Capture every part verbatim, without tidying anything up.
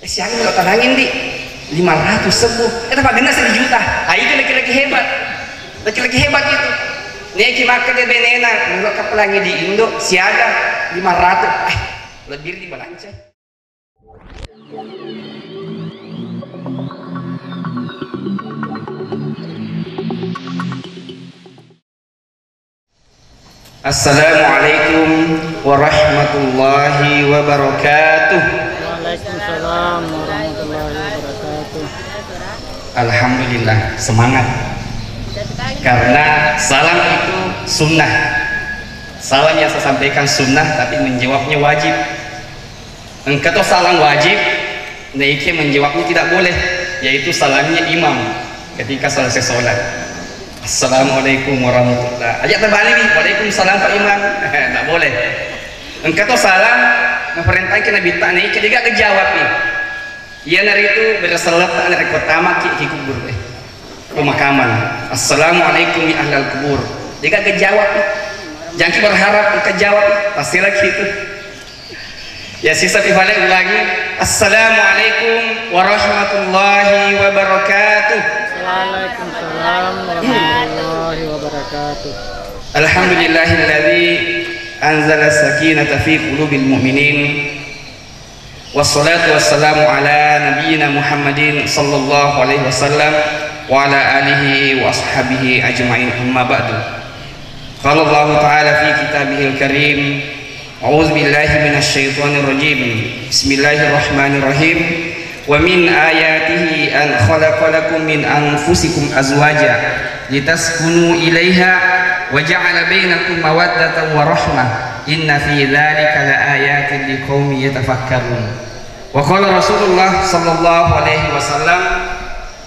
Siaga lo tanangin di lima ratus sebbu. Kita pagenna satu juta. Ah, itu laki-laki hebat. Laki-laki hebat itu. Neki makkeda benena, melo kapelangi di Indo, siaga lima ratus. Eh, lebih di balanca. Assalamualaikum warahmatullahi wabarakatuh. Waalaikumsalam warahmatullahi wabarakatuh. Alhamdulillah, semangat. Karena salam itu sunnah. Salam yang saya sampaikan sunnah, tapi menjawabnya wajib. Engka to salam wajib, naike menjawabnya tidak boleh, yaitu salamnya imam ketika selesai sholat. "Assalamualaikum warahmatullah." Aja terbalik nih, "Waalaikumsalam Pak Imam." Tidak boleh. Engka to salam, naparentangke Nabitta, naike dega kejawab nih. Iyanaritu beda seletta narekko tamaki ki kubur, eh, pemakaman. "Assalamualaikum ya ahlal kubur." Dega kejawab nih. Jangki berharap kejawab nih. Pasti lagi itu. Ya, sisa pi fale ulangi. "Assalamualaikum warahmatullahi wabarakatuh." Waalaikumsalam warahmatullahi wabarakatuh. Alhamdulillahilladzi anzala sakinata fi qulubil mu'minin. Wassalatu wassalamu ala nabiyyina Muhammadin sallallahu alaihi wasallam wa ala alihi wa ashabihi ajma'in, amma ba'du. Qala Allahu ta'ala fi kitabihil karim, a'udzu billahi minasy syaithanir rajim. Bismillahirrahmanirrahim. Wa min ayatihi an khalaqa lakum min anfusikum azwaja litaskunu ilaiha wa ja'ala bainakum mawaddatan wa rahmah. Inna fi dzalika laayatin liqaumin yatafakkarun. Wa qala Rasulullah sallallahu alaihi wasallam,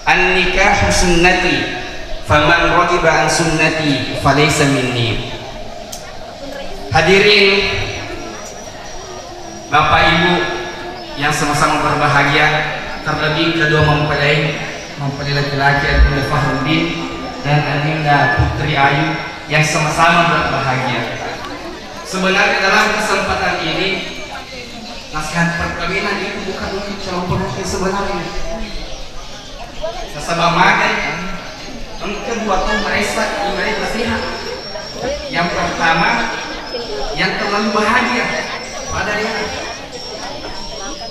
"An-nikahu sunnati, faman raghiba an sunnati falaysa minni." Hadirin Bapak Ibu yang sama-sama berbahagia, terlebih kedua mempelai, mempelai laki-laki Adinda Fahruddin dan Adinda Putri Ayu yang sama-sama berbahagia. Sebenarnya dalam kesempatan ini, nasihat perkawinan itu bukan untuk calon pengantin sebenarnya. Nasaba magai, engka dua tau maressa ibarat nasihat. Yang pertama, yang terlalu bahagia pada dia.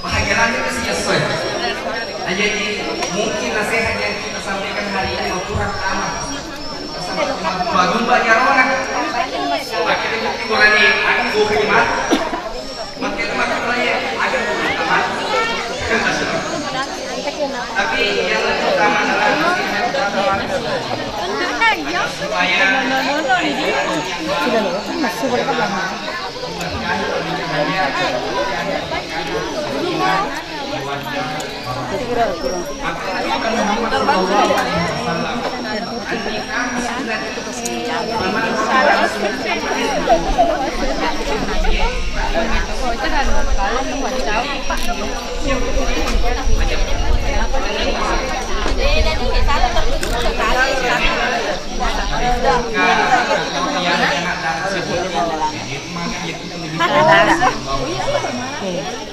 Bahagia lagi ke si Yesue. Nah, jadi mungkin nasihat yang kita sampaikan hari ini kurang aman. Bagumba jarona. Pakai bukti boleh nih, aku bukan mati. Tapi yang lebih utama adalah supaya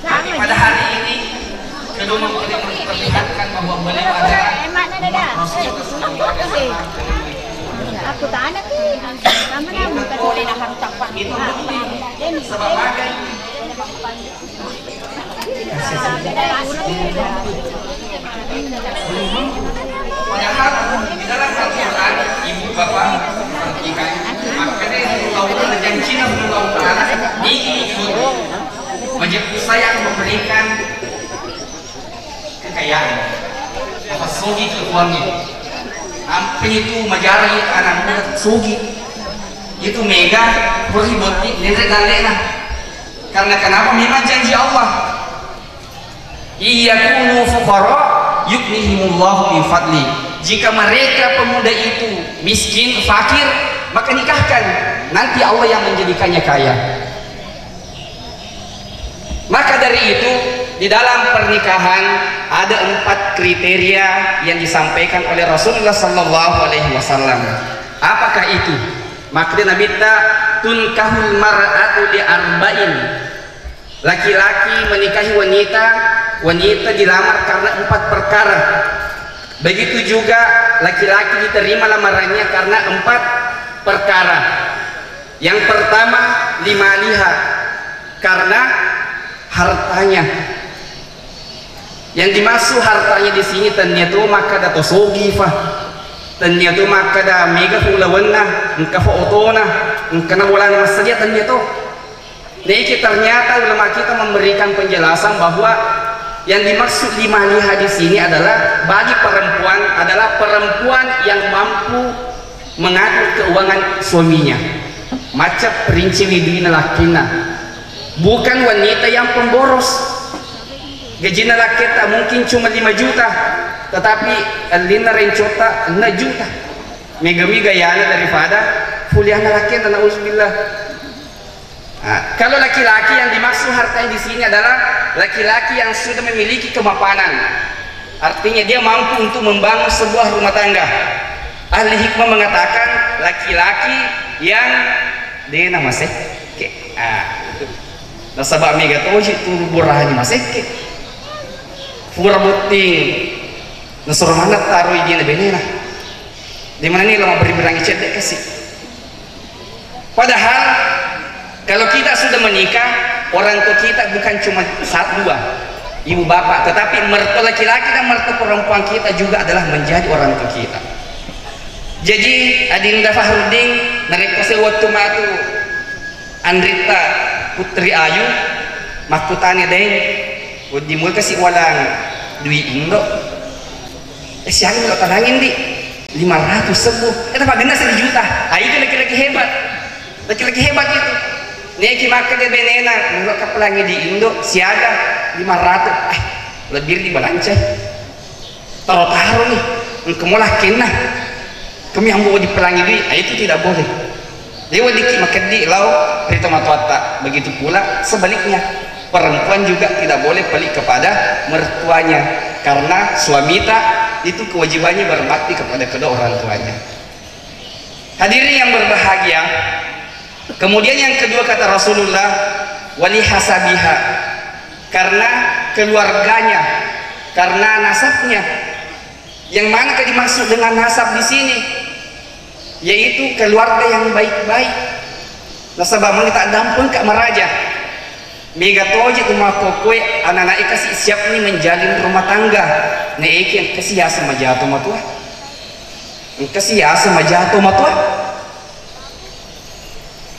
Tapi pada hari ini, kedua mempelai memperlihatkan bahwa beliau adalah umat Rasul. Aku tanya ki, sama namu tadi. Itu bukti. Sebab magai. Padahal di dalam Al-Quran, ibu bapak, perhatikan, makanya Allah Ta'ala, janjinya Allah Ta'ala, ini ikut. Wajib saya akan memberikan kekayaan. Apa sogi ke uangnya? Sampai itu majari anak muda sogi. Itu mega, pergi botti, nendrek dan lena. Karena kenapa? Memang janji Allah. "Iyakunu fuqara yughnihimullahu min fadli." Jika mereka pemuda itu miskin, fakir, maka nikahkan. Nanti Allah yang menjadikannya kaya. Maka dari itu, di dalam pernikahan ada empat kriteria yang disampaikan oleh Rasulullah sallallahu alaihi wasallam. Apakah itu? Makkeda Nabitta, "Tunkahul mar'atu li arba'in." Laki-laki menikahi wanita Wanita dilamar karena empat perkara. Begitu juga laki-laki diterima lamarannya karena empat perkara. Yang pertama, limaliha, karena hartanya. Yang dimaksud hartanya di sini tennia to makkeda to sogi fa. Tennia to makkeda mega fa ulawenna, engka fa otona, engka na bolana massadia, tennia to. Naiki ternyata ulama kita memberikan penjelasan bahwa yang dimaksud limaliha di sini adalah bagi perempuan, adalah perempuan yang mampu mengatur keuangan suaminya. Macam perinci widina lakinna. Bukan wanita yang pemboros. Gajinna lakketta mungkin cuma lima juta, tetapi ellinna rencota enam juta. Mega-mega yana daripada fuliana lakketta, nauzubillah. Nah, kalau laki-laki yang dimaksud hartanya di sini adalah laki-laki yang sudah memiliki kemapanan. Artinya dia mampu untuk membangun sebuah rumah tangga. Ahli hikmah mengatakan laki-laki yang dena masekke. Ah. Nasaba mega toji tu burahani masekke. Pura botting nasoro maneng taroi dina benena. Di mana ni lama beri-berangi cedde kasi. Padahal kalau kita sudah menikah, orang tua kita bukan cuma satu dua, ibu bapak, tetapi mertua laki-laki dan mertua perempuan kita juga adalah menjadi orang tua kita. Jadi, Adinda Fahruddin, narekko sewwattu matu anritta Putri Ayu, makkutani, "Deng, wedding mua kasi walang dui indo?" Eh, siaga melo tanangin, Di? Lima ratus sebbu. Eh, tapi genna satu juta. Ah, itu laki-laki hebat. Laki-laki hebat itu. Neki makkeda benena, melo kapelangi di indo, siaga lima ratus. Eh, lebih di balancai. Taro-taro ni, engka mo lakkenna. Kami ambo dipelangi dui, ah, itu tidak boleh. Dewa diki makeddi lao ri tomatoatta. Begitu pula sebaliknya, perempuan juga tidak boleh pelit kepada mertuanya, karena suamita itu kewajibannya berbakti kepada kedua orang tuanya. Hadirin yang berbahagia, kemudian yang kedua kata Rasulullah, "Wali hasabiha," karena keluarganya, karena nasabnya. Yang manakah dimaksud dengan nasab di sini? Yaitu keluarga yang baik-baik. Nasaba mangita dampengka maraja. Mega toji tu makkokkoe anak-anak kasi siap ni menjalin rumah tangga. Neeki engkasi yaseng majato matua. Engkasi yaseng majato matua.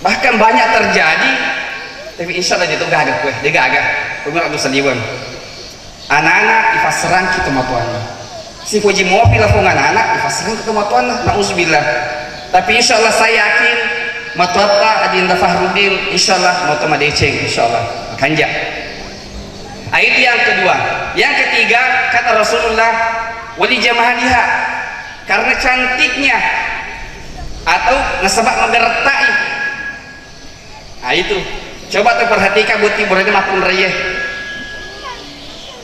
Bahkan banyak terjadi, tapi insya Allah itu gaga kue, dia gaga. Kue murah dosa liwang. Anak-anak ifasserang kita matuanna. Si Fuji Mopi lapong anak-anak ifasserang kita matuanna. Nauzubillah. Tapi insya Allah saya yakin matuatta Adinda Fahruddin, insya Allah mau madeceng, insya Allah. Makanja. Ah, itu yang kedua. Yang ketiga, kata Rasulullah, "Wali jamaliha," karena cantiknya atau nasaba magerettai. Nah, itu. Coba tu perhatikan buat ibu rene makunraie.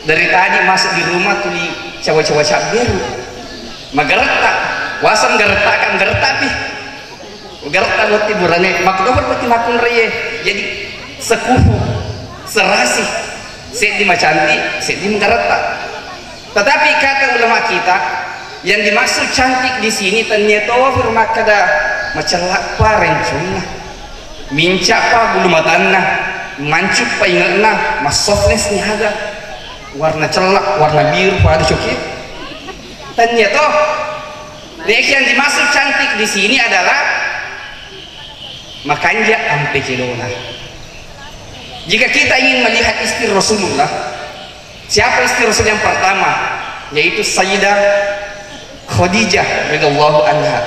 Dari tadi masuk di rumah tuli cawa-cawa cabberu. Mageretta. Wasam geretta kan geretta pi. Geretta buat ibu rene. Makdohor buat makunraie. Jadi sekufu, serasi, seddi macanti, seddi mageretta. Tetapi kata ulama kita, yang dimaksud cantik di sini tennia to firman kada macellappa renconna, mincappa bulu matanna, mancuppa inge'na, massoftless niaga, warna cellak, warna biru pada coki. Tennia to. Jadi yang dimaksud cantik di sini adalah makanja ampe kedona. Jika kita ingin melihat istri Rasulullah, siapa istri Rasul yang pertama? Yaitu Sayyidah Khadijah radhiyallahu anha.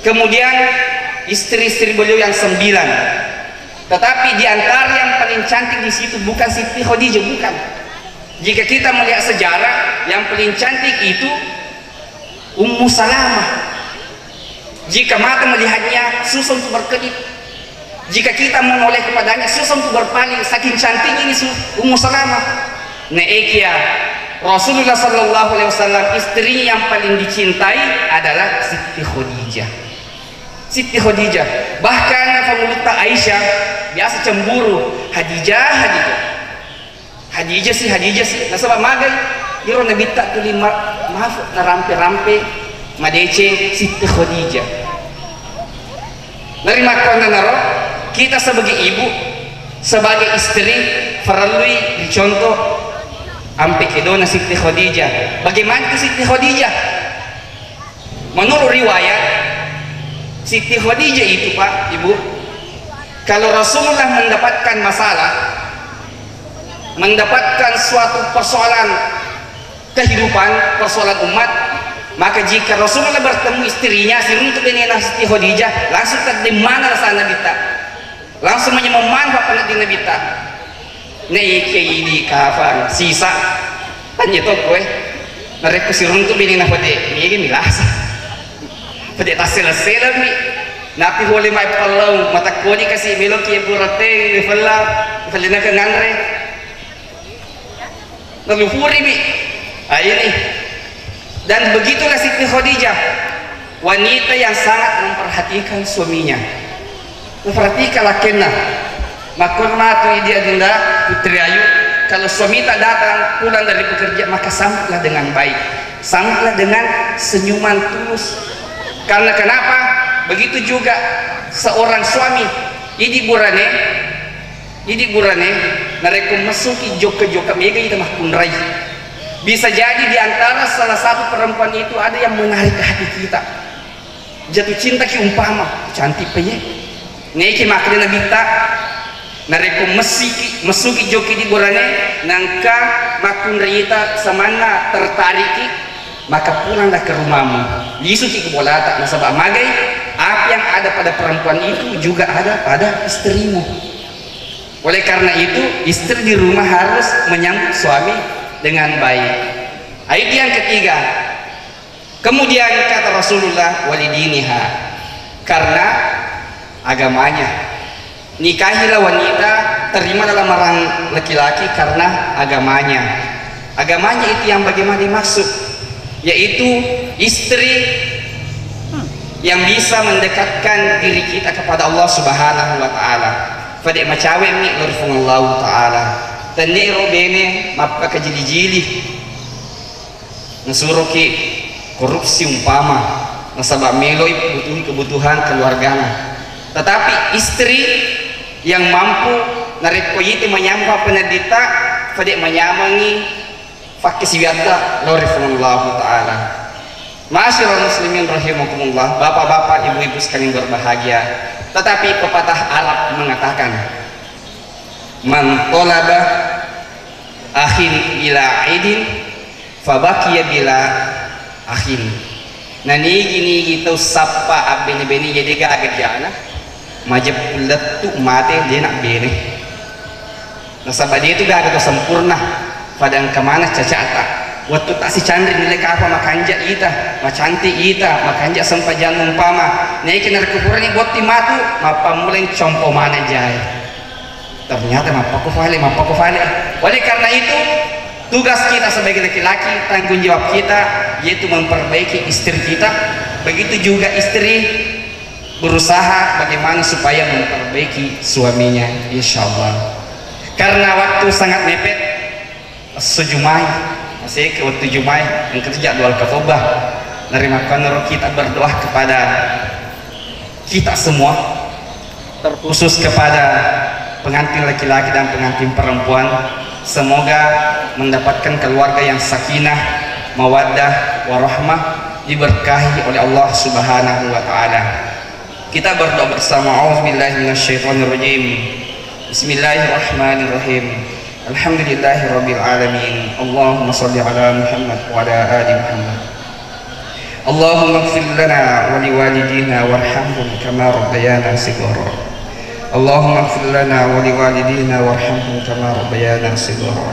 Kemudian istri-istri beliau yang sembilan. Tetapi di antara yang paling cantik di situ bukan Siti Khadijah, bukan. Jika kita melihat sejarah, yang paling cantik itu Ummu Salamah. Jika mata melihatnya, susah untuk berkedip. Jika kita menoleh kepadanya, susah untuk berpaling. Saking cantiknya ini su-, Ummu Salamah. Neekia Rasulullah sallallahu alaihi wasallam, istrinya yang paling dicintai adalah Siti Khadijah. Siti Khadijah. Bahkan pangulutta Aisyah biasa cemburu. "Khadijah, Khadijah." Khadijah si, Khadijah si, nasaba magai iro Nabitta tuli ma-, maaf, narampe-rampe madeceng Sitti Khadijah. Narimakkuannanaro, kita sebagai ibu, sebagai istri, farellui ricontoh ampe kedona Sitti Khadijah. Bagaimana itu Sitti Khadijah? Menurut riwayat, Siti Khadijah itu, Pak, Ibu, kalau Rasulullah mendapatkan masalah, mendapatkan suatu persoalan kehidupan, persoalan umat, maka jika Rasulullah bertemu istrinya, siruntu benena Siti Khadijah, langsung tademmana rasana Nabitta. Langsung manyameng maneng pappaneddinna Nabitta. Naiki idi kafang sisa. Tanya to koe. Narekko siruntu bini na pede, mega milasa. Pede tassela-sela mi. Napi hole mai pallau, matakkoni kasi meloki burate, fella, fella na nganre. Nalupuriwi. Ah, ini. Dan begitulah Siti Khadijah, wanita yang sangat memperhatikan suaminya. Memperhatikan lakenna. Makkormatu idi adinda Putri Ayu, kalau suami tak datang pulang dari pekerja, maka sambutlah dengan baik. Sambutlah dengan senyuman tulus. Karena kenapa? Begitu juga seorang suami, idi burane, Idi burane, narekko messuki jokka-jokka, mega ita makkunrai. Bisa jadi di antara salah satu perempuan itu ada yang menarik hati kita. Jatuh cinta ki umpama, cantik pa ye. Naiki makkeda Nabitta, narekko messiki, messuki jokka idi burane, nangka makkunrai ita samanna tertariki, maka pulanglah ke rumahmu. Lisuki ke bolata, nasaba magai, apa yang ada pada perempuan itu juga ada pada istrimu. Oleh karena itu, istri di rumah harus menyambut suami dengan baik. Ayat yang ketiga, kemudian kata Rasulullah, "Walidiniha," karena agamanya. Nikahilah wanita, terimalah lamaran laki-laki karena agamanya. Agamanya itu yang bagaimana dimaksud? Yaitu istri yang bisa mendekatkan diri kita kepada Allah Subhanahu wa Ta'ala. Fade macawe mi lori Puang Allah Ta'ala. Tenne ro bene mappakajili-jili. Nasuroki korupsi umpama, nasaba meloi butuhi kebutuhan keluargana. Tetapi istri yang mampu narekko iyatu manyameng pappaneddita, fade manyamangi pakkasiwiatta lao ri Puang Allahu Ta'ala. Ma'asyiral muslimin rahimakumullah, bapak-bapak, ibu-ibu sekalian berbahagia. Tetapi pepatah Arab mengatakan, "Man talaba akhin bila idin, fabakiya bila akhin." Nanigi-nigi tau sappa abbene-bene, jadi gaga jana, majeppu lettu mate de nabbene. Nasaba de tu gaga to sempurna, pada engka maneng cacata. Wettu ta sicanri nilai kapa makanja ita, macanti ita, makanja sempajang umpama. Naiki narekko purani botti matu, mappammulai compo maneng jae. Ternyata mappako fale, mappako fale. Oleh karena itu, tugas kita sebagai laki-laki, tanggung jawab kita yaitu memperbaiki istri kita. Begitu juga istri berusaha bagaimana supaya memperbaiki suaminya, insya Allah. Karena waktu sangat mepet, esso Jumai, masih ke waktu Jumai, yang kerja dua katoba. Dari makanya kita berdoa kepada kita semua, terkhusus kepada pengantin laki-laki dan pengantin perempuan, semoga mendapatkan keluarga yang sakinah, mawaddah, warahmah, diberkahi oleh Allah Subhanahu wa Ta'ala. Kita berdoa bersama. A'udzubillahi minasyaitonirrajim. Bismillahirrahmanirrahim. Alhamdulillahirabbil alamin. Allahumma shalli ala Muhammad wa ala ali Muhammad. Allahumma ighfir lana wa liwalidina warhamhum kama rabbayana shighara. Allahumma ighfir lana wa liwalidina warhamhum kama rabbayana shighara.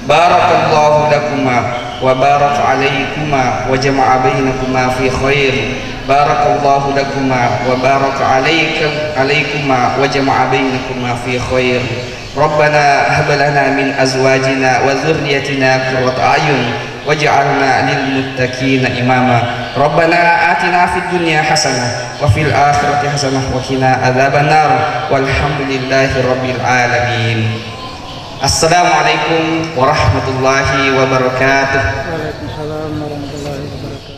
Barakallahu lakuma wa baraka alaikuma wa jama'a bainakuma fi khair. Barakallahu lakuma wa baraka alaika-, alaikuma wa jama'a bainakuma fi khair. Rabbana hab lana min azwajina wa dzurriyyatina qurrata a'yun waj'alna lil muttaqina imama. Rabbana atina fid dunya hasanah wa fil akhirati hasanah wa qina adzabannar. Walhamdulillahi rabbil alamin. Assalamualaikum warahmatullahi wabarakatuh. Waalaikumsalam warahmatullahi wabarakatuh.